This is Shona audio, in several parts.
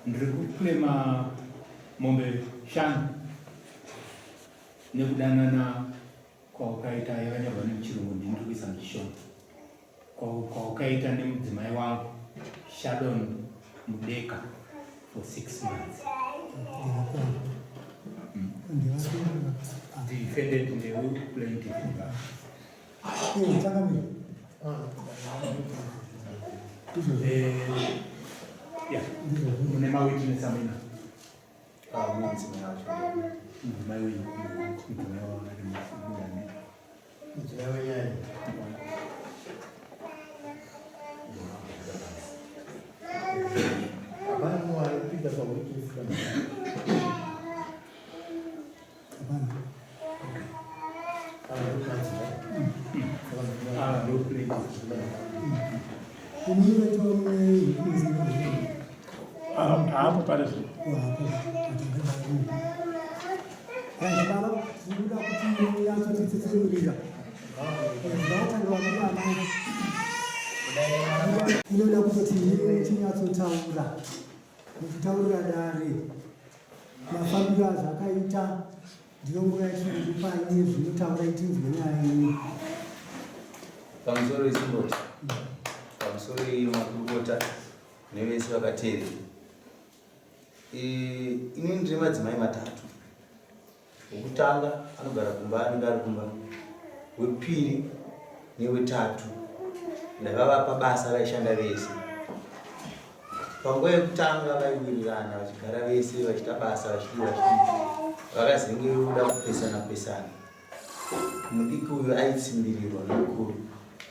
Ndiri kuklema mombe shanu nekudanana kwaukaita yakanyorwa nemuchirungu ndini ndiri kuisa muchishona kwaukaita nemudzimai wangu Shadon Mudeka for six months. Defendant ndeu plaintiff. Yeah, mune mawitness amina. Ah, mudzimai wacho. Mudzimai wenyu. Mudzimai wangu ari mudzimai. Mudzimai wenyu ari. Hapana mumwe ari kupinda pawitness kana. Hapana. Ah, ndokwanzi. Ah, ndo plaintiff. Haapo pari zvino. Inoda kutoti tinyatsotaura muchitaurira dare mafambiro azvakaita ndiyo nguva yatiri kupai zvinotaura itinzwe nyaya yenyu. Pamusoro isimboti pamusoro iyi makurukota nevese vakateerera. Inini ndine madzimai matatu. Wekutanga anogara kumba anenge ari kumba, wepiri newetatu ndakavapa basa vaishanda vese. Panguva yekutanga vaiwirirana vachigara vese vachiita basa vachidii vachidii, vakazenge voda kupesana pesana. Mudiki uyu aitsimbirirwa nomukuru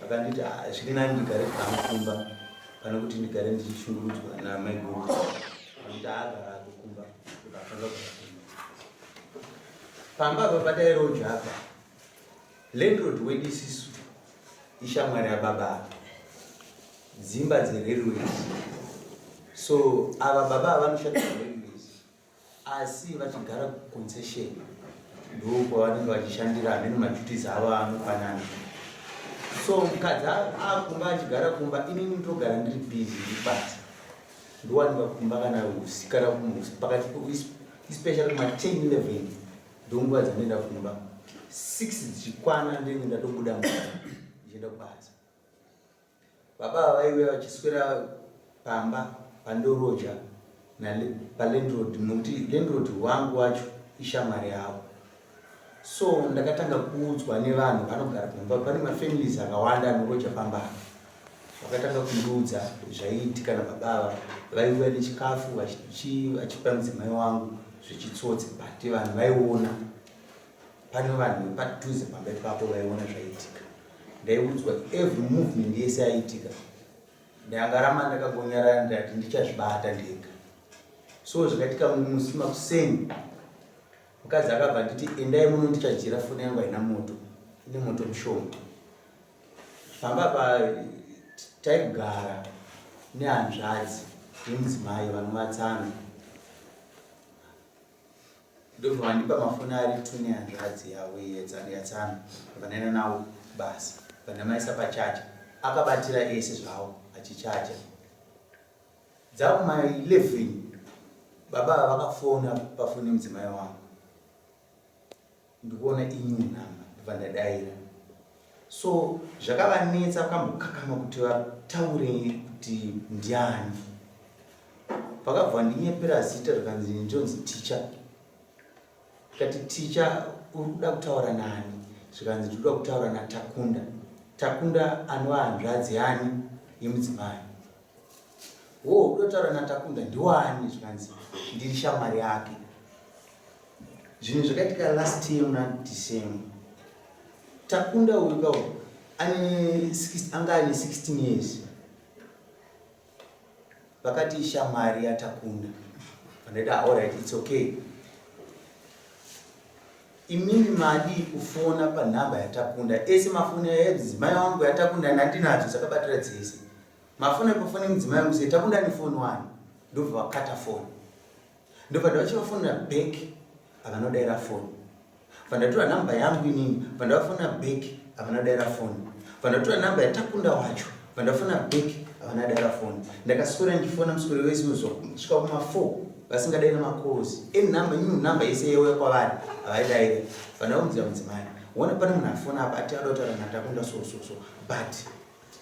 akanditi ah, zviri nani ndigare hangu kumba pane kuti ndigare ndichishungurudzwa namaiguru nekuti agara ako kumba akatanga kugara kumba. Pamba apa patairoja apa landlord wedu isisu ishamwari yababa ava dzimba dzerailways so ava baba ava vanoshanda railways asi vachigara kuconcession ndokwavanenge vachishandira hameno maduties avo anofanana so mukadzi akumba achigara kumba inini ndogara ndiri busy ndibasa ndowanika kumba kana usi kana pakati especially kuma 10 11 ndonguva dzandoenda kumba 6 dzichikwana ndinenge ndatobuda mumba ndichienda kubasa Baba ava vaiuya vachiswera pamba pandoroja palandlord nokuti landlord wangu wacho ishamwari yavo. So ndakatanga kuudzwa nevanhu vanogara pamba pane mafamilies akawanda anoroja pamba apa. Vakatanga kundiudza zvaiitika nababa ava vaiuya nechikafu vachipa mudzimai wangu zvechitsotsi but vanhu vaiona pane vanhu vepadhuze pamba ipapo vaiona zvaiitika. Ndaiudzwa every movement yese yaiitika. Ndangaramba ndakagonyarara ndati ndichazvibata ndega. So zvakaitika musi makuseni mukadzi akabva nditi endai muno ndichajira foni yangu haina moto ine moto mushoma. Pamba pa taigara nehanzvadzi yemudzimai vanovatsana. Ndobva vandipa mafoni ari two nehanzvadzi yavo yatsano vanaenda nawo kubasa vandamaisa pachacha akabatira ese zvawo achichacha dzakuma 11 baba ava vakafona pafoni yemudzimai wangu ndikuona inew number ndobva ndadaira so zvakavanetsa vakambokakama kuti vataure kuti ndiani vakabva ndinyepera zita zvakanzi ndonzi ticha ndikati ticha uri kuda kutaura nani zvikanzi ndiri kuda kutaura natakunda takunda anova hanzvadzi yani yemudzimai wo uri kuda kutaura natakunda ndiwani zvikanzi ndiri shamwari yake Zvinhu zvakaitika last year muna December. Takunda uyu kawo ane anga ane 16 years. Vakati ishamwari yaTakunda. Vandaiti ah, alright, it's okay. Imimi madii kufona panhamba yaTakunda? Ese mafoni emudzimai wangu yaTakunda ndandinadzo dzakabatira dzese. Mafoni pafoni yemudzimai wangu sei Takunda ane foni wani? Ndobva vakata foni. Ndobva ndavachivafonera back havana kudaira foni. Bva ndatora nhamba yangu inini, bva ndavafonera back havana kudaira foni. Bva ndatora nhamba yaTakunda wacho, bva ndafona back havana kudaira foni. Ndakaswera ndichifona muswero wese uzwa kusvika kuma 4 vasingadaira macalls. Any number, new number yese yauya kwavari havaidaira. Bva ndaudzira mudzimai, wona pane munhu afona apa ati ada kutaura naTakunda so so so, but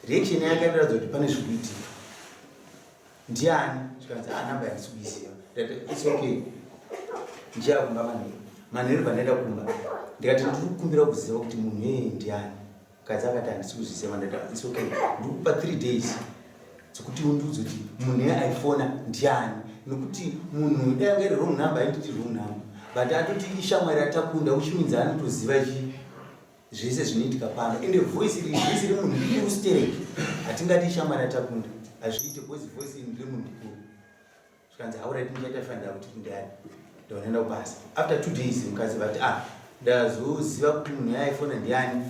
reaction yake yanoratidza kuti pane zviri kuitika. Ndiani? Zvikanzi ah, number yandisi kuiziva. Ndati it's okay, ndichaya kumba manheru. Manheru bva ndaenda kumba, ndikati ndiri kukumbira kuziva kuti munhu iyeye ndiani. Mukadzi akati handisi kuzviziva. Ndati it's okay, ndiri kupa 3 days dzekuti undiudze kuti munhu iye aifona ndiani, nekuti munhu dai anga iri wrong number ainditi wrong number, but atoti ishamwari yaTakunda, which means anotoziva chi zvese zvinoitika pano. Ende voice iri voice remunhu mukuru stereki, hatingati ishamwari yaTakunda, hazviite because voice iri ndere munhu mukuru. Zvikanzi alright, ndichaita find out kuti ndiani. Ndinoenda kubasa after 2 days, mukadzi vati ah, ndazoziva kuti munhu yaifona ndiani,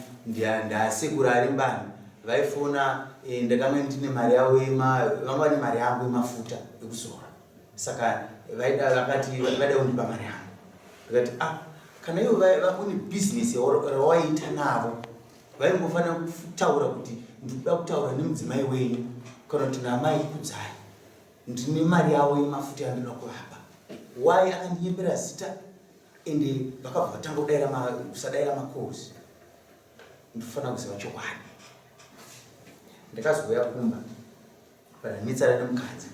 ndasekuru ari mbani vaifona. Ndakanga ndine mari yavo, vanga vane mari yangu yemafuta ekuzora, saka vaida, vakati vaida kundipa mari yangu. Ndikati ah, kana ivo une bhizinesi rawaita navo, vaingofanira kutaura kuti ndikuda kutaura nemudzimai wenyu kana kuti naamai Kudzai, ndine mari yavo yemafuta yandinoda kuvapa. Why akandinyepera zita? Ende vakabva vatanga kudaira kusadaira macalls. Ndinofanira kuziva chokwadi. Ndakazouya kumba, pandanetsana nemukadzi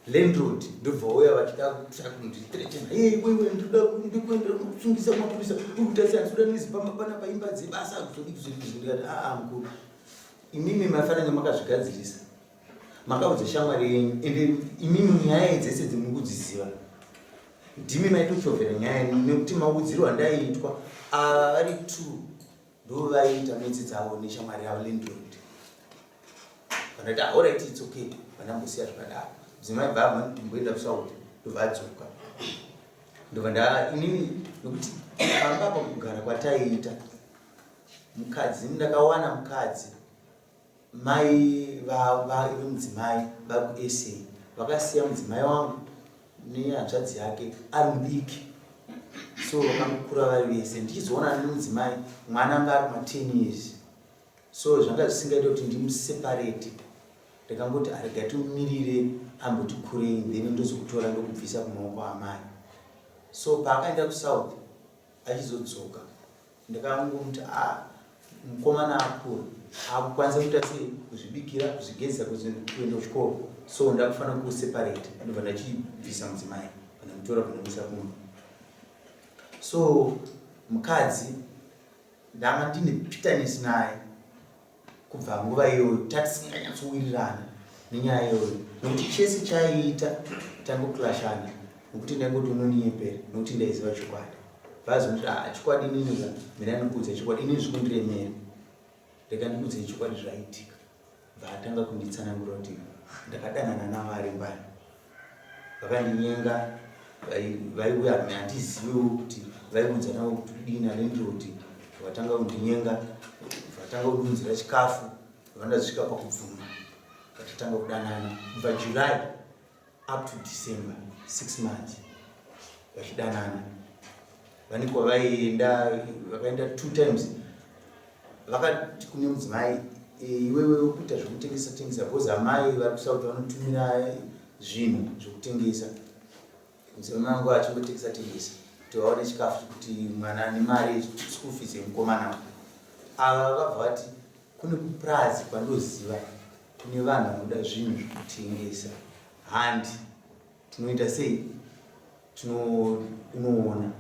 landlord, ndobva uya vachida kundithreatena, iwewe, ndinoda ndikuendera kusungisa kumapurisa, uri kuita sei, handikuda noise pamba panapa, imba dzebasa kuzodii kuzodii. Ndikati aa mukuru, imimi mafanira makazvigadzirisa, makaudza shamwari yenyu, ende imimi nyaya dzese dzimuri kudziziva, ndimi maitochovhera nyaya, nekuti maudziro andaiitwa, ava vari two ndo vaiita metsi dzavo neshamwari yavo landlord. Vandati alright, it's okay, vandambosiya zvakadaro. Mudzimai bva ndimboenda kuSouth, ndobva adzoka, ndobva nda inini, nokuti pamba apa kugara kwataiita mukadzi, ndakawana mukadzi mai vemudzimai vari kuSA, vakasiya mudzimai wangu nehanzvadzi yake ari mudiki, so vakamukura vari vese. Ndichizoona nemudzimai mwana anga ari kuma10 years, so zvanga zvisingaite kuti ndimuseparate. Ndakangoti arega timumirire amboti kurei, then ndozokutora ndokubvisa kumaoko amai. So paakaenda kuSouth, achizodzoka, ndakangomuti a mukomana akura, akukwanisa kuita sei, kuzvibikira, kuzvigezesa, kuenda kuchikoro, so ndakufanira kuseparate. Ndobva ndachibvisa mudzimai, pandamutora pandamuisa kumba. So mukadzi ndanga ndine bitterness naye kubva nguva iyoyo, tatisinganyatsowirirana nenyaya iyoyo, nokuti chese chaiita tangoclashana, nokuti ndaingoti unoninyepera, nokuti ndaiziva chokwadi. Vazonoti ah, chokwadi ininika mina ndikuudza chokwadi, inini zvikundiremera, rega ndikuudzei chokwadi zvaitika. Bvaatanga kunditsanangura kuti ndakadanana navo ari mbani, vakandinyenga, vaiuya, handiziviwo kuti vaiudza navo kuti kudini nalandlord. Vatanga kundinyenga, vatanga kundunzira chikafu, vandasvika pakubvuma, vachatanga kudanana kubva July up to December, 6 months vachidanana. Vane kwavaienda, vakaenda two times. Vakati kune mudzimai, "Iwewe ukuita zvekutengesa tengesa, because amai vari kuSouth vanotumira zvinhu zvekutengesa." Mudzimai wangu achingotengesa tengesa kuti vaone chikafu chekuti mwana nemari school fees yemukomana. Ava vakabva vati kune kupurazi kwandoziva kune vanhu vanoda zvinhu zvekutengesa, handi tinoita sei, unoona.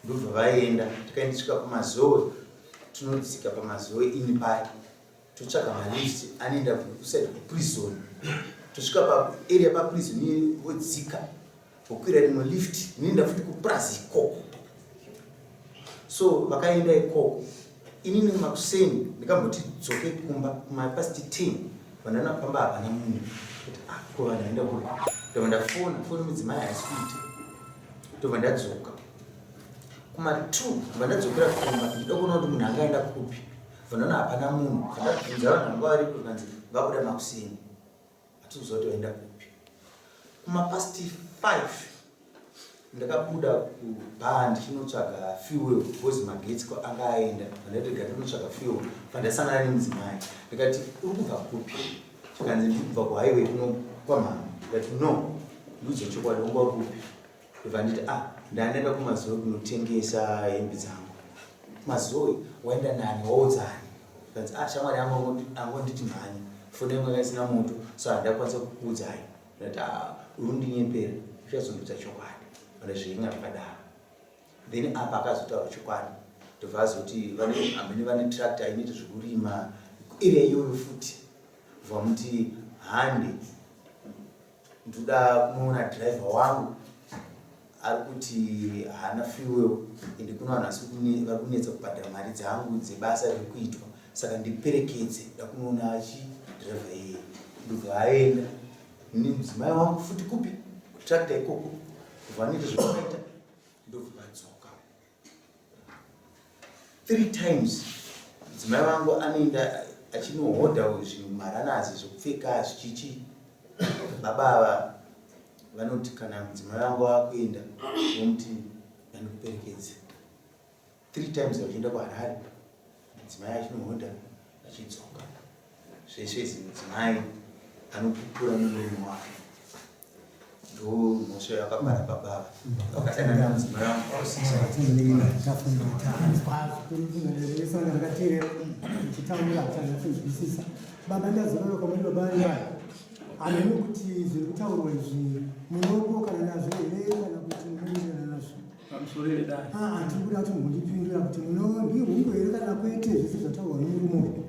Ndobva vaenda, tikaendisvika kuMazowe, tinodzika paMazowe ini paya, totsvaga malift anoenda kuside kuprison, tosvika paarea paprison, vodzika, vokwira rimwe lift inoenda futi kupurazi ikoko. So vakaenda ikoko, inini makuseni ndikamboti dzoke kumba kumapast 10, vanana pamba hapana munhu. Kuti ah, ko vanhu vaenda kuri? Ndobva ndafona, foni mudzimai haisi kuita. Ndobva ndadzoka. Kuma 2 ndobva ndadzokera kumba, ndida kuona kuti munhu angaenda kupi. Ndobva ndaona hapana munhu. Ndobva ndabvunza vanhu vanga varipo zvikanzi vabuda makuseni. Hatikuziva kuti vaenda kupi. Kuma past 5 ndakabuda kubhaa ndichinotsvaga fuel because magetsi anga aenda. Ndati rega ndinotsvaga fuel. Pandasangana nemudzimai ndikati uri kubva kupi? Chikanzi ndiri kubva kuhighway kuno kwamhama. Ndikati no, ndiudze chokwadi wanga uri kupi? Ndobva nditi ah, ndandaenda kumazoe kunotengesa hembe dzangu. Mazoe waenda nani waudza ani? Zvikanzi ah, shamwari yangu angonditi mhanya foni yangu yanga isina moto so handakwanisa kukuudzai. Ndati ah, uri kundinyepera uchazondiudza chokwadi. Pane zvinga zvakadaro. Then apa akazotaura chokwadi ndobva azoti vane hamene vane tractor inoita zvekurima area iyoyo futi vamuti hande ndoda kunoona driver wangu ari kuti haana fuel ende kuno vanhu asi vari kunetsa kubhadhara mari dzangu dzebasa riri kuitwa saka ndiperekedze da kunoona chi driver iyeye ndobva aenda nemudzimai wangu futi kupi kutractor ikoko ndobva anoita zvavakaita ndobva vadzoka Three times mudzimai wangu anoenda achinohodha zvinhu maranazi zvekupfeka zvichichi. Baba ava vanoti kana mudzimai wangu akuenda vomuti ndandikuperekedze. Three times vachienda kuHarare mudzimai achinohodha achidzoka. Zvese izvi mudzimai anopupura nemurume wake. Ndomhosva yakapara baba ava. Vakadanana mudzimai wangu Chitaura chanyatsonzwisisa baba ndazorora kwamuri baba vari vai hameno kuti zviri kutaurwa izvi munopokana nazvo here kana kuti munoenderana nazvo Pamusoro vedare. Ah, tiri kuda kuti mundipindura kuti munondihungu here kana kwete zvese zvataurwa nomurume uyu.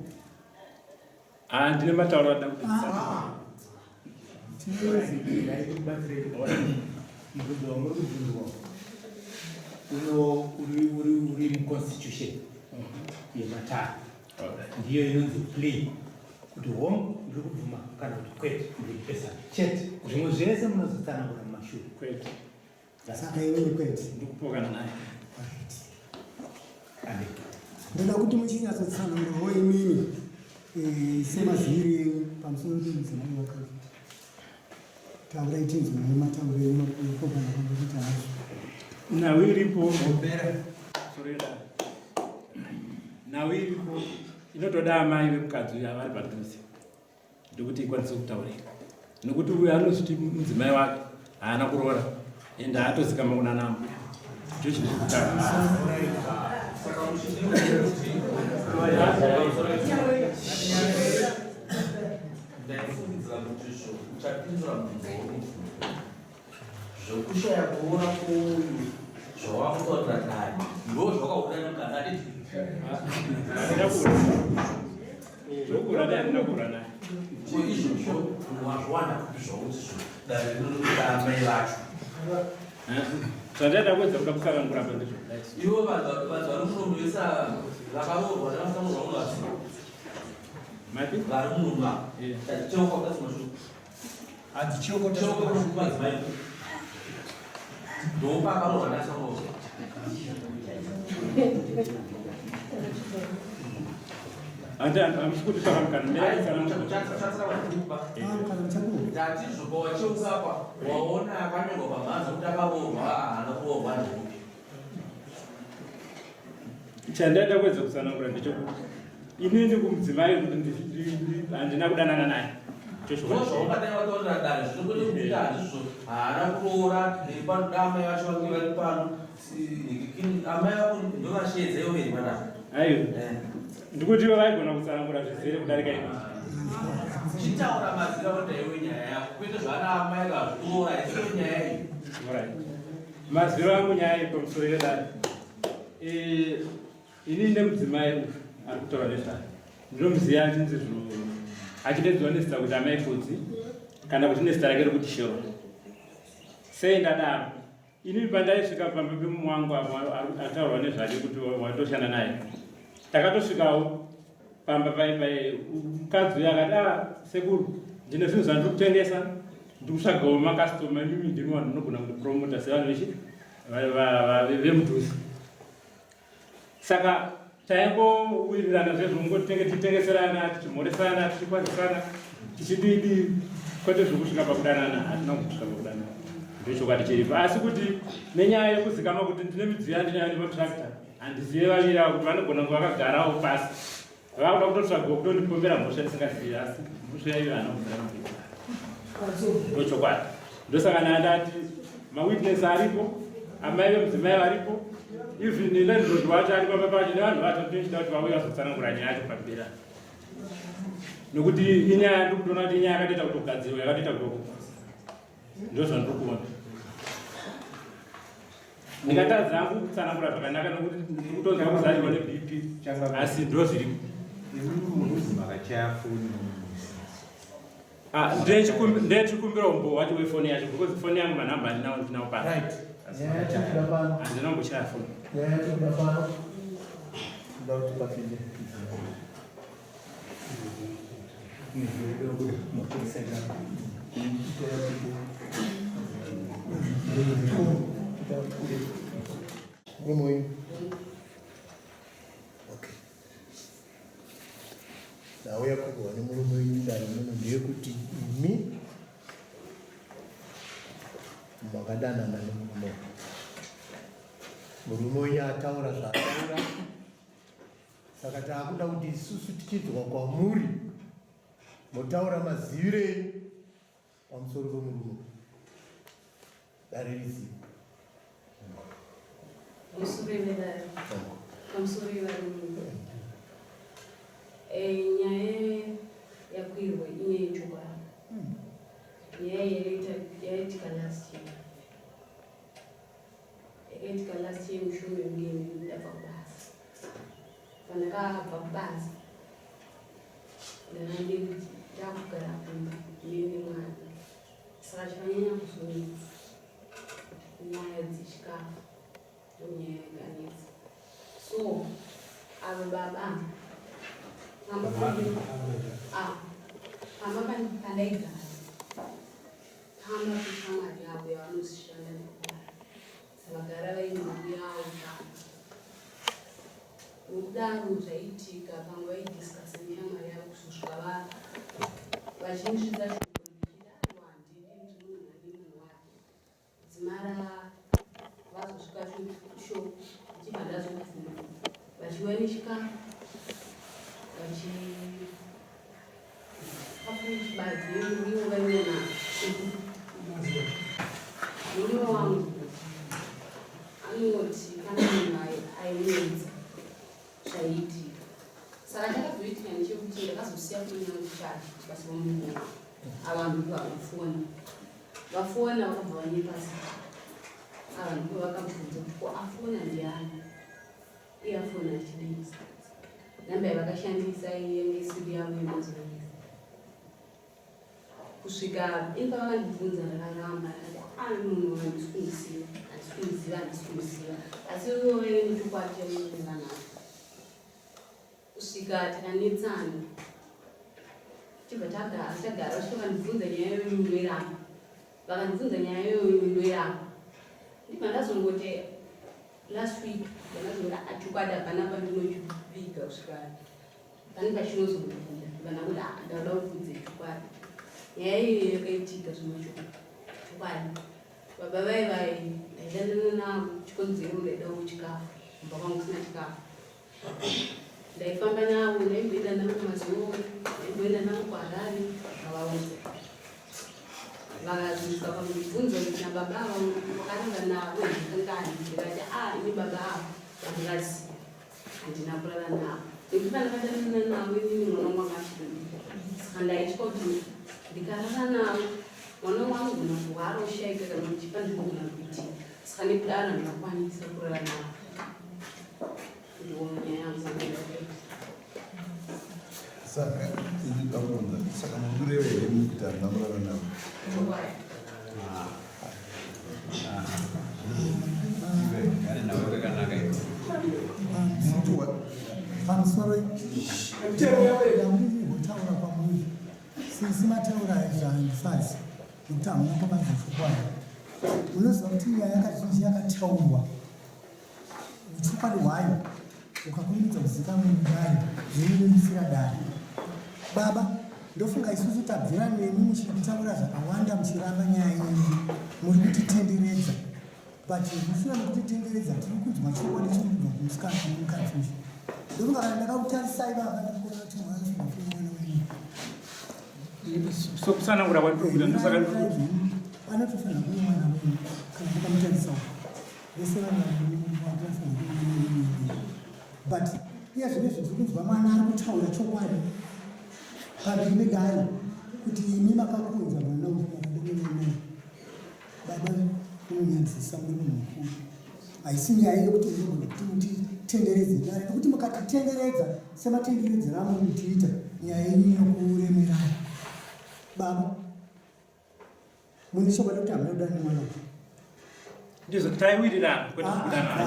Ah, ndine matauro ada kuti Ah, ah. Mubvunzo wamuri kubvunzwa uno uri uri uri muconstitution yematare ndiyo inonzi plea kuti hongu ndiri kubvuma kana kuti kwete ndiri kupesana chete zvimwe zvese munozotsanangura mumashure kwete. Saka iwewe kwete. Ndikupokana naye. Ndoda kuti muchinyatsotsanangurawo imimi eh, semaziviro enyu pamusoro pemudzimai wakaita. Taurai tinzwe matauro enyu makupokana kwamuri kuita nazvo. Nhau iripo. Nhau iripo inotoda amai vemukadzi uyu avari padhuze. Ndokuti ikwanise kutaurika nokuti uyu anozviti mudzimai wake haana kuroora ende haatozikama kuna nambuya ndicho chiri kutanga. Ndaifungidzira kuti zvo uchapindura mubvunzo wauri Zvekushaya kuroora kwouyu zvawakutaurira dare ndo zvawakaona nemukadzi aditi Zvokura naye handina kuura naye. Ko izvozvo wazviwana kupi zvauti zvo dare rinoda amai vacho Zvandaida kuedza kuda kutsanangura apa ndizvo. Ivo vanhu vanhu vari muno vese ava vakaroorwa nevasina kuroorwa munovaziva Mati? Vari muno ava. Tacheuka kasi mashoko. Hanzi chioko Chioko madzimai. Ndopakaroorwa nevasina Handi hamusi kutipa mukana mirai tsanangura. Kana muchakuwa. Ndati zvopa wacheukapa waona akanyorwa pamhanza kuti akaroorwa haana kuroorwa ndeupi. Chandaida kuedza kutsanangura ndechekuti ini ndikumudzimai kuti handina kudanana naye. Ndozvaungadai wataurira dare zvino kwete kuti handizvo haana kuroora nepanoda amai vacho vange vari pano amai vako ndovasheedza ivo veri panapa. Aiwa. Ndikuti ivo vaigona kutsanangura zvizere kudarika ini. Chitaura mazira kuti iwe nyaya yako kwete zvaana amai vazvikuroora isiyo nyaya iyi. Alright. Mazwiro angu nyaya iyi pamusoro yedare. Eh, ini nemudzimai uyu ari kutaura nezvayo. Ndinomuziva achinzi zvino achidedzwa nezita kuti amai Kudzi kana kuti nezita rake rekuti Sharon. Sei ndadaro? Ini pandaisvika pamba pemumwe wangu apo ataurwa nezvake kuti watoshanda naye. Takatosvikawo pamba pai pai mukadzi uyo akati ah sekuru. Ndine zvinhu zvandiri kutengesa, ndiri kutsvagawo makastoma, imimi ndimi vanhu munogona kundipromota sevanhu vechi vemudhuze. Saka taingowirirana zvezvo tenge tichitengeserana, tichimhoresana, tichikwazisana, tichididi, kwete zvekusvika pakudanana. Hatina kusvika pakudanana, ndochokwadi chiripo. Asi kuti nenyaya yekuzikanwa kuti ndine midziyo yandinayo nematractor, handizive vaviri ava kuti vanogona kunge vakagarawo pasi vakuda kutotsvaga kutondipomera mhosva ndisingazivi, asi mhosva iyo haana kubvira mubika, ndochokwadi. Ndosaka ndati mawitness aripo, amai vemudzimai varipo, even landlord wacho ari pamba pacho nevanhu vacho. Ndinochida kuti vauye vazotsanangura nyaya yacho pamberi, nokuti inyaya ndiri kutoona kuti inyaya yakatoita kutogadzirwa, yakatoita kuto ndozvandiri kuona. Ndingatadza hangu kutsanangura zvakanaka nokuti ndiri kutonzwa kuzarirwa neBP, asi ndo zviripo. Muruzi makachaya foni? Ah, ndechikumbira umbo wacho wefoni yacho, because foni yangu manhamba andinawo, ndinawo pano. Right. Nyaya yatikuda pano. Handina kumbochaya foni. Nyaya yatikuda pano. Ndoda kuti papinde. Murume wenyu. Okay. Nhau yakurwa nemurume wenyu dare muno ndeyekuti imi makadanana nemurume uyu. Murume wenyu ataura zvaataura, saka taakuda kuti isusu tichinzwa kwamuri motaura maziviro enyu pamusoro pemurume uyu. Dare rizive. Pamusoro vedare, pamusoro yevarume. Nyaya yakwirwa inyaya yechokwadi. Nyaya yaitika last year, yakaitika last year mushure mekunge ndabva kubasa. Pandakabva kubasa, ndanga ndakugara kumba ndine nemwana, saka chakanyanya kuzonetsa nyaya dzechikafu, ndonyaya yakanetsa. So ava baba pamba pamba pandaigara, pamba peshamwari yavo yavanozishanda nekugara, savagara vaine mbuya yavo pamba. Nokudaro zvaiitika, pamwe vaidiscussa neshamwari yavo kuzosvika vachinzvidza shoko ndichiti, "Aiwa, handidi, ndiri munhu ane munhu wake." Dzimara vazosvika shoko, ndichibva ndazobvuma, vachiuya nechikafu, vachi chikafu chibage nemuriwo vaiona. Murume wangu anoti kana munhu aimuedza zvaiitika. Saka chakazoitika ndechekuti ndakazosiya foni yangu chacho basa romukuru. Ava vanhu vafona, vafona vakabva vanyepa zita. Ava ndipo vakabvunza kuti, "Ko afona ndiani? Iye afona achidii?" Namba yavakashandisa yange isiri yavo yemazuva ese. Kusvika ini pavakandibvunza, ndakaramba, ndakati, "A, munhu handisi kumuziva, handisi kumuziva, handisi kumuziva." Asi ivo vaive nechokwadi chavanenge vanazvo. Kusvika takanetsana, tibva tagara, tagara, vasvika vandibvunza nyaya iyoyo, ndoiramba. Vakandibvunza nyaya iyoyo, ndoiramba. Ndibva ndazongoti last week ndakazongoti, "Ah, chokwadi hapana pandinochiviga kusvika pane pachinozobuda." Ndibva ndakuti, "Ah, ndauda kubvunza chokwadi." Nyaya iyoyo yakaitika zvimwe chokwadi. Baba vai vai ndaidanana navo, chikonzero ndaidawo chikafu, kumba kwangu kusina chikafu. Ndaifamba navo, ndaimboenda navo kumazuva, ndaimboenda navo kuHarare. Ndavaudza, vakazosvika pamubvunzo kuti, "Nababa ava wakarara navo kangani?" Ndikati, "A, ini baba ava vandingaziva, handina kurara navo, nekuti pandakadanana navo inini mwana wangu anga achidodii, saka ndaitya kuti ndikarara navo mwana wangu anogona kurwara, oshaika, kana kuti panzvinogona kuitika. Saka nekudaro handingakwanisa kurara navo." Ndiwo nyaya yangu yandakaita. Saka ini ndakubvunza, saka mundureva here kuti handina kurara navo? Chokwadi. Gare navo kakanaka iko. Muti Pamusoro, yamuri kutaura kwamuri sisi. Sisi mataura zvandifadzi nekuti hamuna kuvanza chokwadi. Unoziva kuti nyaya kazhinji yakataurwa uchokwadi hwayo ukakurumidza kuzikanwa mudare zvinorerutsira dare. Baba, ndofunga isusu tabvira nemi muchitaura zvakawanda muchiramba nyaya yenyu muri kutitenderedza but mushure mekutitenderedza tiri kunzwa chokwadi chiri kubva kumusikana nemukadzi uyu. Ndofunga kana ndakakutarisai baba ndikuona kuti mwana mwana wenyu. Sokutsanangura kwandiri kuita ndosaka anotofanira kuve mwana wenyu kana ndakamutarisawo. Vese vanhu but iye zvine zvinhu zviri kunzwa mwana ari kutaura chokwadi pamberi pedare kuti imi makakonza mwana uyu makadanana baba unonyadzisa muri munhu mukuru haisi nyaya yekuti unogona kuti mutitenderedze dare nekuti mukatitenderedza sematenderedzero amurikutiita nyaya yenyu inokuremerai baba Mune chokwadi kuti hamuna kudana nemwana uyu? Ndizvo taiwirirana kwete zvekudanana.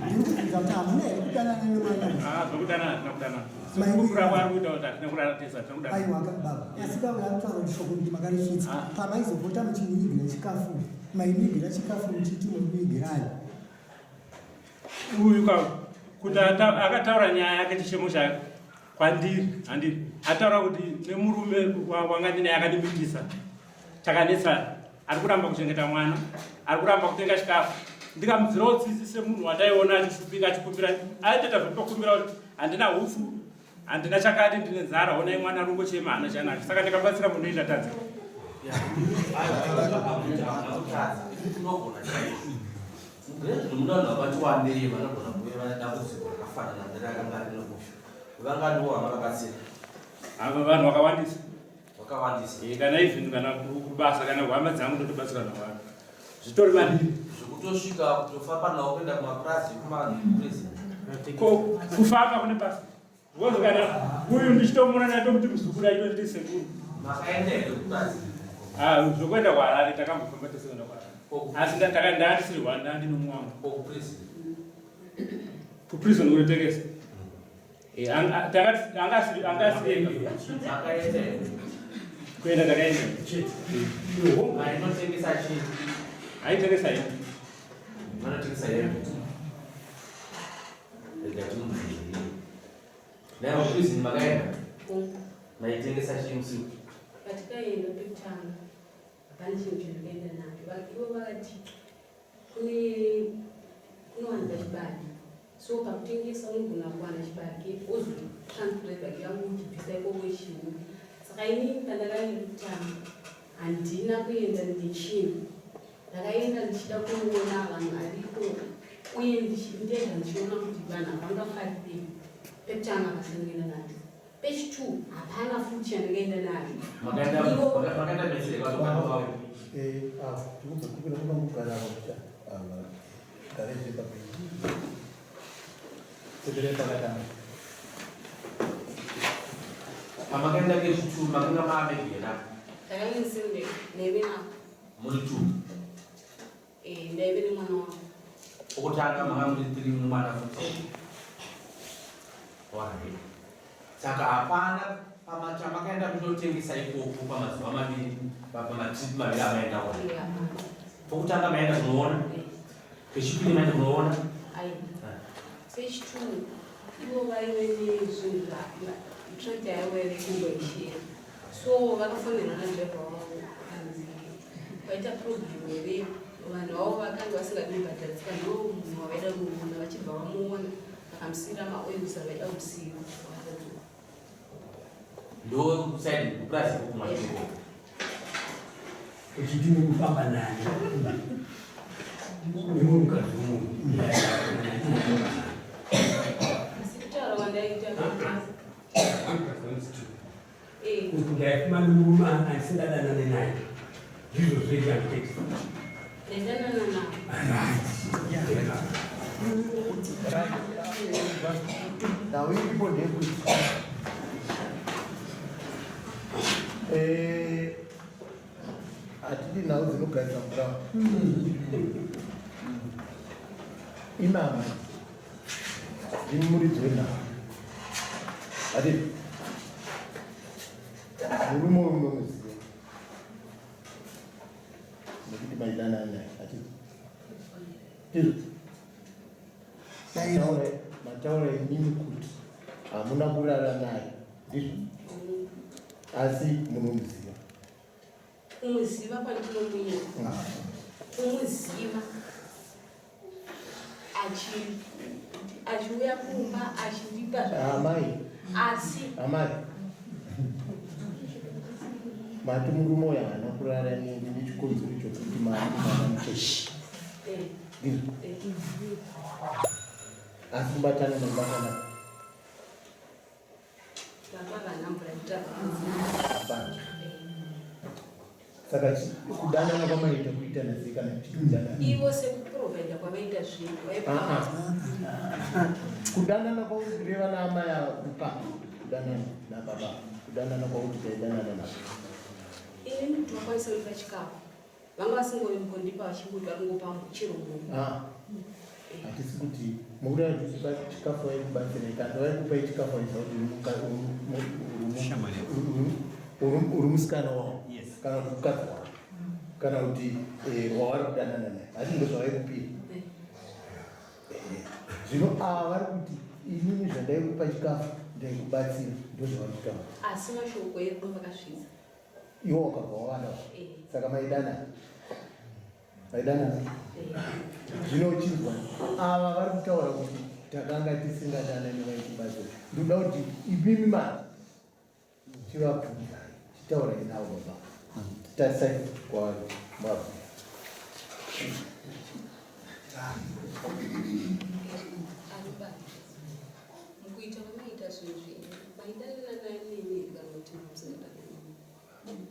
Ndiri kubvunza kuti hamuna here kudanana nemwana uyu? Ah, zvekudanana hatina kudanana. Sekukura kwaari kuita kuti hatina kurara tese hatina kudanana. Aiwa baba, asi baba vakutaura kuti shoko kuti makarisvitsa. Ah. Pamaizopota muchimuigira chikafu, maimuigira chikafu muchiti muri kuigirai. Uyu ka kuti akataura nyaya yake chishemo chake kwandiri handiri ataura kuti nemurume wanga ndinaye akandimitisa takanetsana ari kuramba kuchengeta mwana ari kuramba kutenga chikafu ndikamudzirawo tsitsi semunhu wandaiona achishupika achikumbira aitoita zvekutokumbira kuti handina hupfu handina chakati ndine nzara honai mwana ari kungochema haana chanacho saka ndikabatsira munhu indatadza Muna vanhu vakati wandei vanogona kuve vane dambudziko rakafanana nerakanga rine uyu. Vanganiwo vamakabatsira? Ava vanhu vakawandisa. Vakawandisa. Eh, kana even kana kubasa kana kuhama dzangu ndotobatsira navanhu. Zvitori mandiri. Zvekutosvika kutofamba nawo kuenda kumapurazi ekumaprison. Ko kufamba kune basa. Because kana uyu ndichitomuona ndatomuti muzukuru aitonditi sekuru. Makaenda here kupurazi? Ah, zvokuenda kuHarare takambofamba tese kuenda kuHarare. Asi ndaka ndandisiri Rwanda ndino mwangu. Ko kuprison? Kuprison kunotekesa. Eh, takati angasiri angasiri ega. Makaenda here? Kuenda takaenda. Chete. Ainotengesa chii? Aitengesa hembe. Vanotengesa hembe. Rega timubvunze. Naye kuprison makaenda? Maitengesa chii usiku? Patikaenda pekutanga hapana chinhu chandakaenda nacho. Ivo vakati kune kunowanikwa chibage so pakutengesa unogona kuwana chibage wozotransfera chibage yangu uchibvisa ikoko ichiuya. Saka ini pandakaenda kutanga handina kuenda nechinhu Ndakaenda ndichida kunoona vanhu variko uye ndega ndichiona kuti vanhu havangafarirei. Pekutanga hapana ndakaenda nacho. Pechitwo hapana futi chandakaenda nacho. Makaenda mese vazokanda vauya. Eh, ah, tikubva kupira kwakangogara apa kucha. Ah, gare zvepapei. Tepere pakatanga. Pamakaenda kechitwo makanga maamegera. Ndakanga ndisiri ndaive navo. Muri two. Eh, ndaive nemwana wangu. Okutanga manga muri three mwana futi. Alright. Saka hapana pamakaenda kundotengesa ikoko pamazuva maviri pamatrip maviri amaenda kuno. Eh, hapana. Pokutanga maenda kunoona, pechipiri maenda kunoona. Aiwa. Pechitwo ivo vaive nezvinhu tractor yavo yaive kungoishira. So vakafonerwa nadriver wavo vakanzi vaita problem here vanhu vavo vakanga vasingadi kubhadhariswa ndo munhu wavaida kuona vachibva vamuona vakamusiyira maoils avaida kusiyiwa vakadzoka. Ndo side kupurazi kumashure. Uchiti mukufamba nani? Nemumwe mukadzi wemunhu. Asi kutaura kwandaita Kuti ndaifuma nemurume andisingadanane naye. Ndizvo zvega ndiketi. Ndaidanana naye. Nhau iripo ndeyekuti eh, hatidi nhau dzinogarisa mukama imama ndini muridzi wenhau ati Murume uyu munomuziva nekuti maidanana naye hatiti? Ndizvo mataura imimi kuti hamuna kurara naye, ndizvo? Asi munomuziva. Kumuziva kwandinomuita, kumuziva achiuya kumba achindipa. Amai. Asi Amai, mati murume uyu haana kurara nemi nechikonzero chokuti maari mwana mucheche. Ndizvo? Asi kubatana nokubatana hapana. Saka kudanana kwamaita kuitana sei kana kuti kudanana? Ivo sekuprovaida kwavaita zvinhu. Ah, ah. Kudanana kwauri kureva naamai ava kupa kudanana nababa, kudanana kwauri taidanana navo. Ini ndinokwanisa kuipa chikafu, vanga vasingombondipa, vachingoti vari kungopa chero munhu. Ah, hatisi kuti mukuti hatisi chikafu vaikubatsirai. Kana vaikupai chikafu vaisa kuti uri musikana wavo kana kuti mukadzi wavo kana kuti wavari kudanana naye, hati ndo zvavaikupira. Zvino ava vari kuti inini zvandaikupa chikafu ndaikubatsira, ndo zvavari kutaura. Asi mashoko erudo vakasvitsa. Iwo wakabva wavada. Saka maidanana, maidanana. Zvino uchinzwa ava vari kutaura kuti takanga tisingadanani, vaitibatsira, ndinoda kuti imimi mani chivabvunzai, chitaurai navo baba, tarisai kwavari mabvu. Arubati, mukuita kwamaita zvinhu zvenyu, maidanana neni kana kuti musingadanani?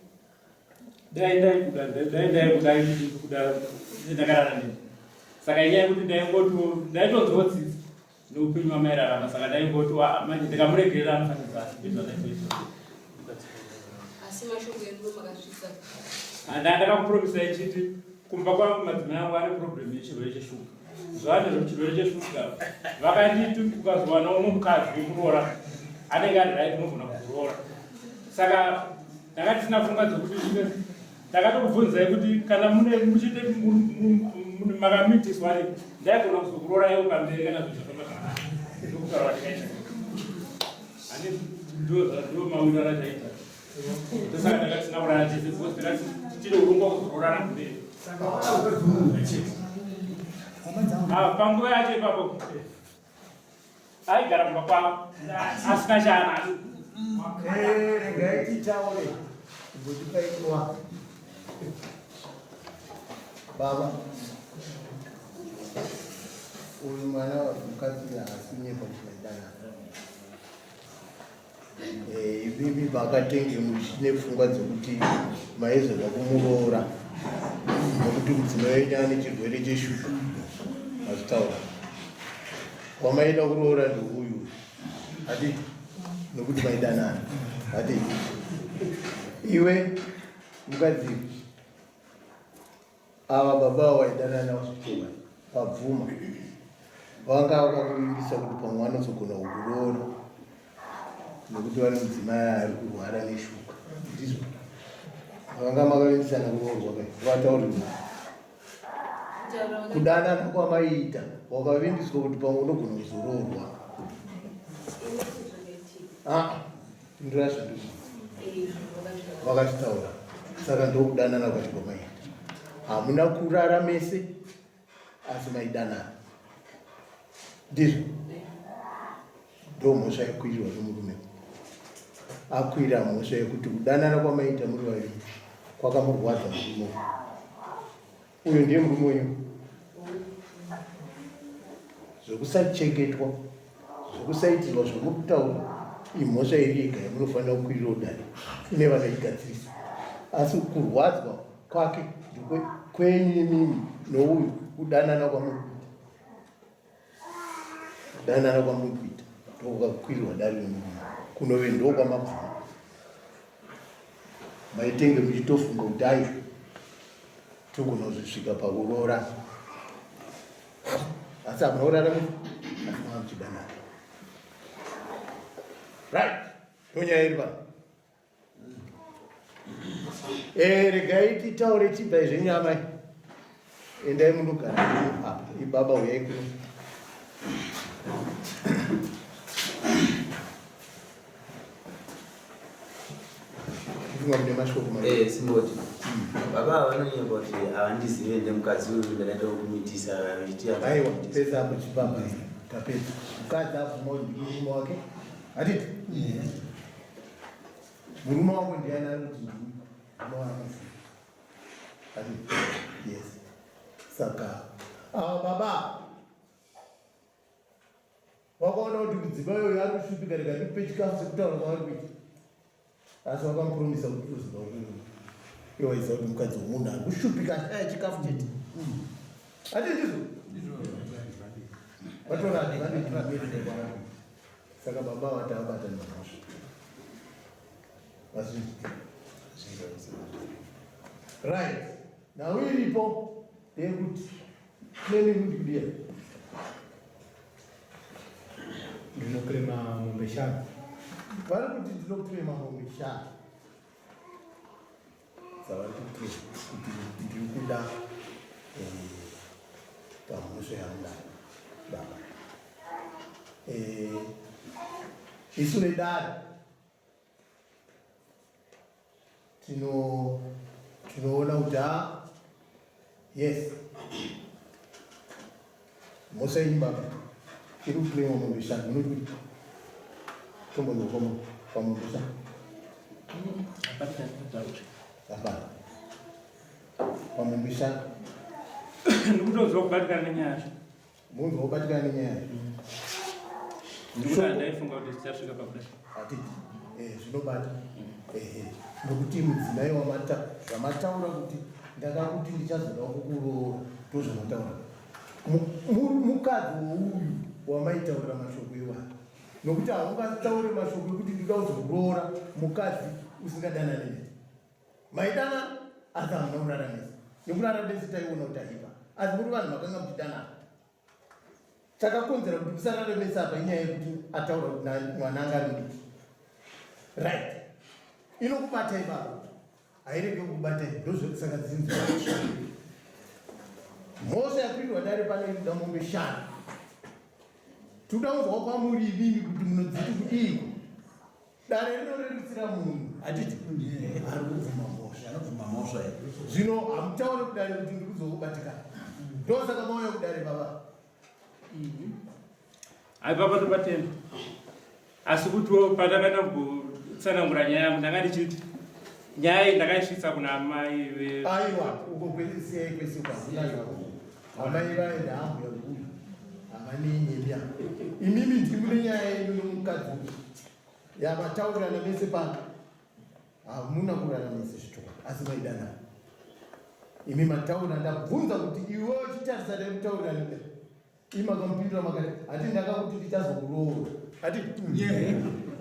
Dai ndaikuda, dai ndaikuda, kuda ndakarara neni. Saka inyaya yekuti ndaingoti ndaitonzwa tsitsi neupenyu wamairarama, saka ndaingoti manje ndikamuregerera anofanidza ndizvandaitoita. Asi mashoko erudo makasvitsa? Ndakakupromisai chiti kumba kwangu madzimai angu ane problem yechirwere cheshuga. Zvane chirwere cheshuga, vakanditi ukazowana umwe mukadzi wekuroora anenge ari right, unogona kuroora. Saka ndanga tisina pfungwa dzekuti zvive. Ndakatokubvunzai kuti kana mune muchite makamitiswa ri, ndaigona kuzokuroraiwo pamberi kana zvinhu zvafamba zvakanaka. Ndokutaura kwatikaita. Ani ndo mawiro arachaita. Ndosaka ndanga tisina kurara tese because ndakati tine urongwa kuzororana kumberi. Ah, panguva yacho ipapo aigara kumba kwavo asina chaanacho. Regai titaure, kumbotipai nguva. Baba, uyu mwana mukadzi haasi kunyepa kuti maidanana. Imimi makatenge muchine pfungwa dzekuti maizoda kumuroora nekuti mudzimai wenyu ane chirwere cheshuga, mazvitaura. Wamaida kuroora ndeuyu, hati? Nokuti maidanana, hati? Iwe mukadzi, ava baba waidanana navo zvitema vabvuma, vanga vakakuvimbisa kuti pamwe vanozogona kukuroora nekuti vane mudzimai ari kurwara neshuga, ndizvo? Vanga makavimbisana kuroorwa kai, vataurirwa kudanana kwamaiita, wakavimbiswa kuti pamwe unogona kuzoroorwa. Ah, ndira zvandikuudza, vakazvitaura. Saka ndokudanana kwacho kwamaiita. Hamuna kurara mese asi maidanana, ndizvo? Ndo mhosva yekuitirwa nomurume. Akwira mhosva yekuti kudanana kwamaiita muri vaviri kwakamurwadza murume uyu. Uyu ndiye murume wenyu. Zvekusachengetwa, zvekusaitirwa zvamuri kutaura imhosva iri yega yamunofanira kukwirirawo dare ine vanoigadzirisa. Asi kurwadzwa kwake ndekwe kwenyu imimi nouyu, kudanana kwamuri kuita, kudanana kwamuri kuita ndokwakakwirirwa dare nemurume kunove ndokwamabvuma. Maitenge muchitofunga kuti ai togona kuzosvika pakuroora, asi hamuna kurara asi mava muchidanana, right? Ndonyaya iri pano. Eh, regai titaure tibva zvenyu amai. Endai munogara apa. Ibaba uyai kuno. Ndinga mune mashoko maviri. Eh, simboti. Baba ava vanonyepa kuti havandizive ndemukadzi uyu ndakaita wekumitisa vachiti Aiwa, pesa apo chipapa. Tapedza. Mukadzi abvuma kuti ndimurume wake. Hatiti? Murume wako ndiani ari kuti ndini? Murume wako. Hatiti? Yes. Saka ava baba Wakaona kuti mudzimai uyu ari kushupika rega ndikupe chikafu sekutaura kwavari kuita. Asi wakamupromisa kuti uzoda kuuya. Iwe waiziva kuti mukadzi wemunhu ari kushupika ashaya chikafu chete. Hati ndizvo? Vatora advantage Saka baba vati abata nemhosva. Vazvinzwa. Right. Nhau iripo ndeyekuti claiming kuti kudiya. Ndinoklema mombe shanu. Vari kuti ndinoklema mombe shanu. Dzavari kuklema kuti ndiri kuda eh, pamhosva yamunayo baba. Eh, isu vedare tino tinoona kuti ha yes mhosva yenyu baba iri kuclaima mombe shanu munoti kuti tombonzwa pamombe shanu hapana pamombe shanu ndikutonzwa kubatikana nenyaya Munhu wobatikana nenyaya. Ndikuti handaifunga kuti tichasvika pakudai. Hatidi. Eh, zvinobata. Ehe. Nokuti mudzimai wamata zvamataura kuti ndakakuti ndichazoda kukuroora ndozvamataura. Mukadzi wouyu wamaitaurira mashoko iwayo. Nokuti haungataure mashoko ekuti ndinoda kuzokuroora mukadzi usingadanani naye. Maidanana asi hamuna kurara mese. Nekurara mese taiona kuti aipa. Asi muri vanhu makanga muchidanana. Chakakonzera kuti musarare mese apa inyaya yekuti ataura kuti mwana anga ari mudiki. Right. Inokubata ipapo. Hairege kukubata ndozvekusaka dzinzi. Mhosva yakuitwa dare pano inoda mombe shanu. Toda kunzwa kwamuri imimi kuti munodziti kudiiko. Dare rinorerutsira munhu hatiti ari kubvuma mhosva anobvuma mhosva zvino hamutaure kudare kuti ndiri kuzokubatikana ndosaka mauya kudare baba Hai baba tobatenda asi kutiwo pandakaenda kutsanangura nyaya yangu ndanga ndichiti nyaya iyi ndakaisvitsa kuna amai ve aiwa uko kwesiyai kwese kwahakuna zvako amai vaenda ambuya uyu havaneinyemya imimi ndimune nyaya yenyu nomukadzi uyu Yavataurirana mese pano hamuna kurara mese zvichokwadi asi maidanana imi mataura ndabvunza kuti iwe uchitarisa ndaikutaurirana kudai imi makamupindura makati hati ndakakuti ndichazokuroora hati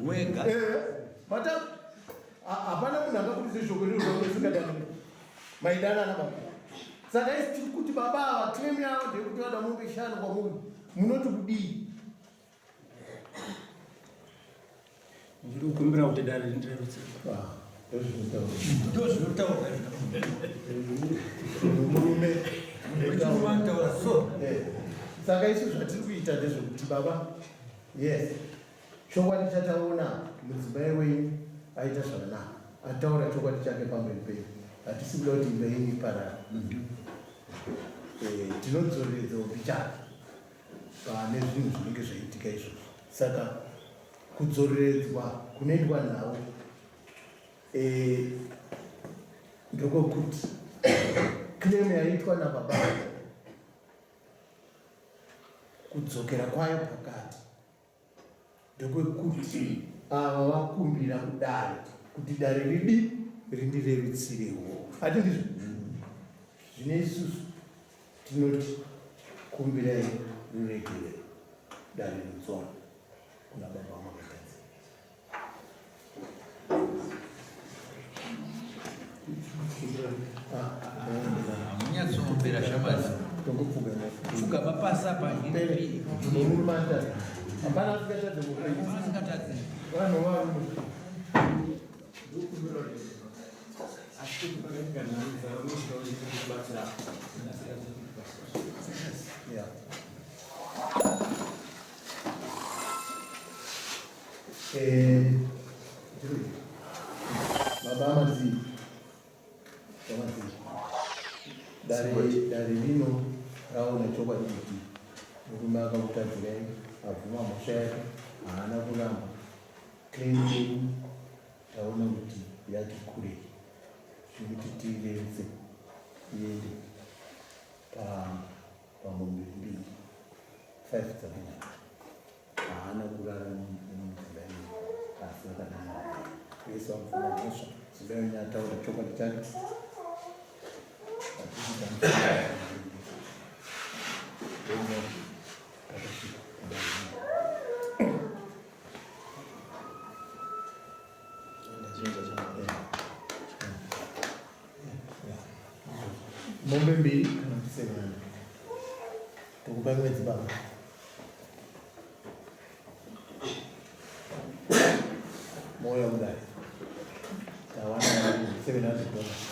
wega eh, mata hapana munhu angakuti shoko rinosingadanani maidanana baba saka isi tiri kuti baba ava claim yavo ndeyekuti vada mombe shanu kwamuri munoti kudii Ndiri kukumbira kuti dare rindirerutse. Ndozvinotaurwa murume anotaura so. Eh, saka isu zvatiri kuita ndezvekuti baba yes chokwadi chataona mudzimai wenyu aita zvakanaka ataura chokwadi chake pamberi penyu hatisi kuda kuti imba yenyu iparara eh, tinodzoreredza upichana pane zvinhu zvinenge zvaitika izvozvo saka kudzoreredzwa kunoitwa nhau eh, ndokwekuti claim yaitwa nababa kudzokera kwayo pakati ndokwekuti ava vakumbira kudare kuti dare ridi rindirerutsirewo hati ndizvo zvine isusu tinoti kumbirai ruregerero dare rutswana kuna baba vamakatadza Hamunyatsoombera shamwari. Pfugama pasi apa. Hapana asingatadze muupenyu. Asingatadze. Vanhu varume. kubatsira. Yeah. Eh, baba Amazii, Amazii, dare dare rino raona chokwadi kuti murume akamutadzirai abvuma mhosva yake haana kuramba claim yedu taona kuti yati kurei zvekuti tiirerutse iende pamombe mbiri 5 dzakanaka haana kurara nemudzimai asi vakanana vese vabvuma mhosva mudzimai wenyu ataura chokwadi chake mombe mbiri kana kuti 700 tokupa mwedzi baba moyo mudare tawana 700 dollars.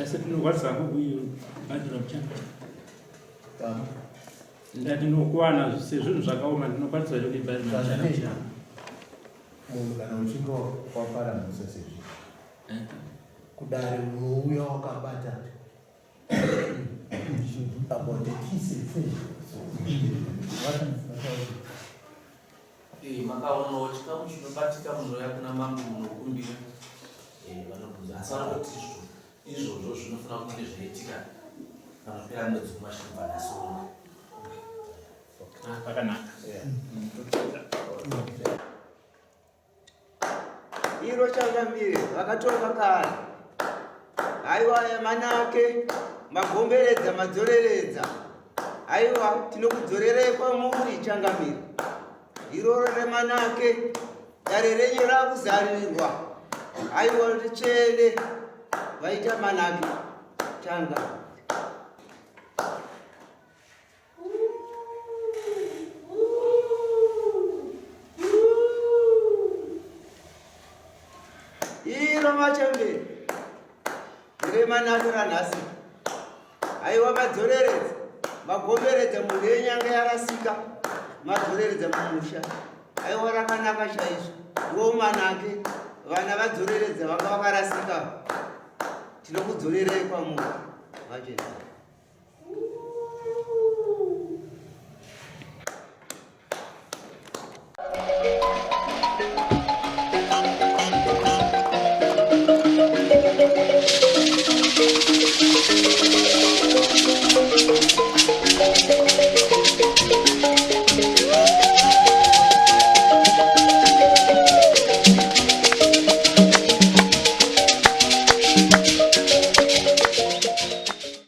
Asi tinokwanisa kuibhadhira muchana. Pam. Ndati ndinokuwana sezvinhu zvakaoma ndinokwanisa here kuibhadhira muchana muchana. Munhu kana uchinge wapara mhosva sezvi kudare unouya wakabata about the kiss so Eh, makaonawo chikamu chinobatika munouya kuna mambo munokumbira Eh, vanobvunza asi vanongoti izvo izvozvo zvinofanira kunge zvaitika panopera mwedzi kumashamba nhasi uno. Ah, pakanaka. Iro changamire vakatonga kare. Haiwa manake magomberedza madzoreredza. Haiwa tinokudzorerei kwamuri changamire. Iroro remanake dare renyu rakuzarirwa. Haiwa ritsvene vaita manake changa. Iro machembere remanake ranhasi. Haiwa madzoreredza magomberedza mhuri yenyu yanga yarasika madzoreredza mumusha. Haiwa rakanaka chaizvo ndiwo manake vana vadzoreredza vanga vakarasika. Tinokudzorerei kwamuri vachena.